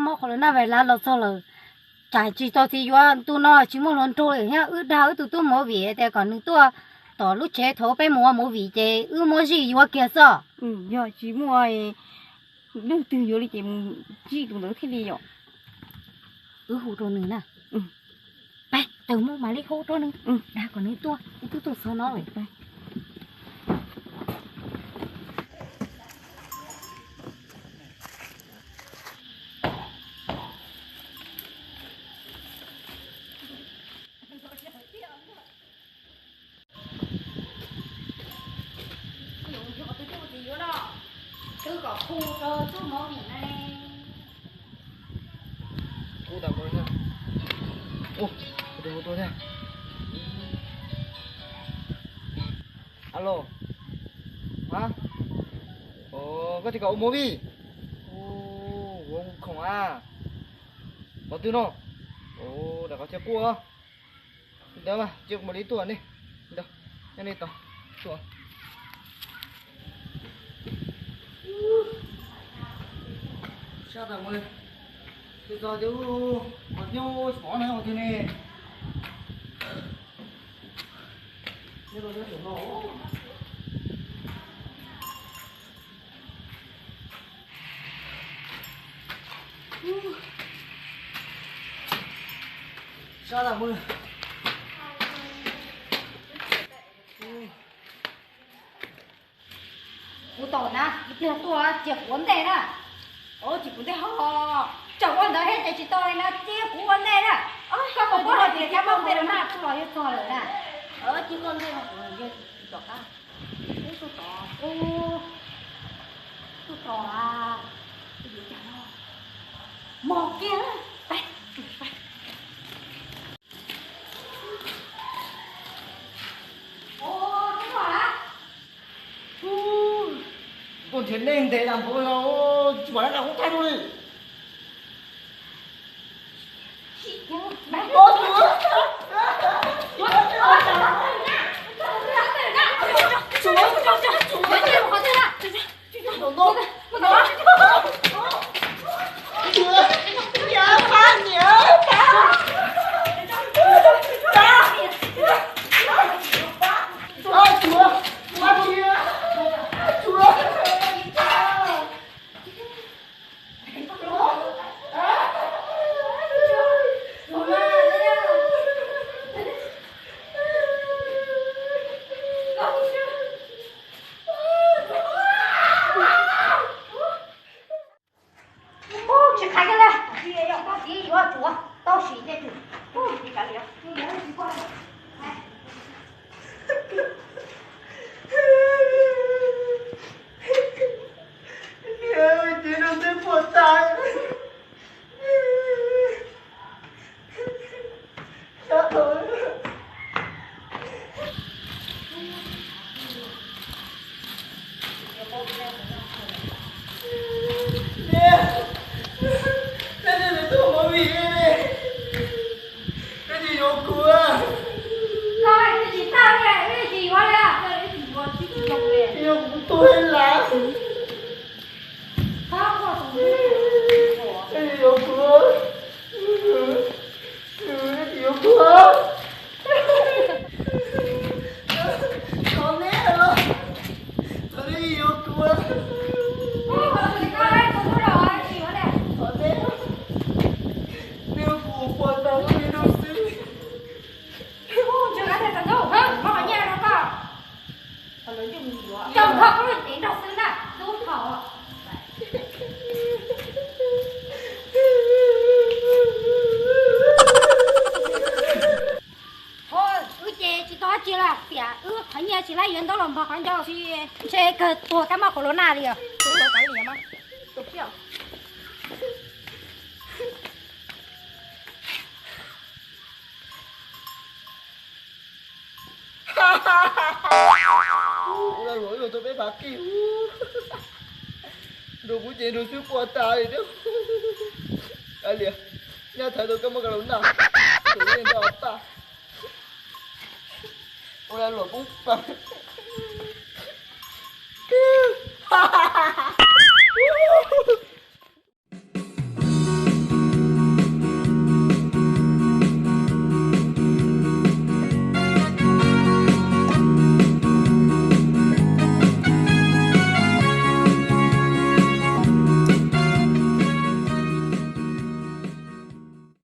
Mob qhov lawv naj vais lav los txog lawm, tsam tsis tau txiv yuav ntu no tsis muaj hluas nraug lawm thiab. Wb dag wb tus tub movie tias kom nws tuaj tom lub tsev thaum peb mus ua movie ces wb muab zij yuav kiag xwb. Yog tsis muaj leej twg yuav li ces mus zij tus ntawd thiaj li yom. Wb hu rau nws na. Pab, taws muab mam li hu rau nws, dag kom nws tuaj, wb twb tuaj txog no lawm. Twb kom hu rau tub movie na. Hu tau thiab. Alo. Hab, koj tias kom ua movie? Ua khoom a? Qhov twg no? Ua, rau qhov chaw quaj. Ntawd mas cia kuv mam li tuaj ne. Ntawd, nyob nej tos. Tuaj. Sab tas mus, twb txog tias qhov nyob tsis pom no ua twg ne. Nyob rau nyob saum no. Sab tas mus. Kuv tos na, ib pliag tuaj cia kuv ua ntej na. Tsis kuv ntej ho, tseem ua ntawd thiab ces tsis tau li na, cia kuv ua ntej na. Koj puas paub hais tias cab mob corona tuaj los yuav txog lawm na. Cia koj ntej, yog tsis tom qab, tuaj tos, tuaj tos, mog kiag. Tuaj nrhiav neeg ntev tas npaum no tsis pom dab tsi kuj thaij rau li. Tsis qhais kiag li, yog koj txiv yuav tsuav tau sim ces tsuav. Niam, txiv rau twb puas tas. Koj tsis yuav kuv, koj tsis tag li, wb tsis yuav li, wb tsis yuav, tsis yuav li. Yog kuv tuag lawm. Koj tsis yuav kuv, koj tsis yuav kuv. Thov neb los, thov neb yuav kuv. Thov neb, neb ua kuv puas tas li no xwb. Wb ces tsis tau dab tsi li, tiam wb qhov nyiaj tsis laib yuav ntaub los npog qhov ncauj xwb, ntshe kawg tuag kab mob corona li os. Ua lag luam ib los rau peb phav kij. Nrug kuv ces nrug xwb puas tas li thiab. Lias, nyaj thaiv tau kab mob corona, tus yeej nrog paj. Ua lag luam poob plaws.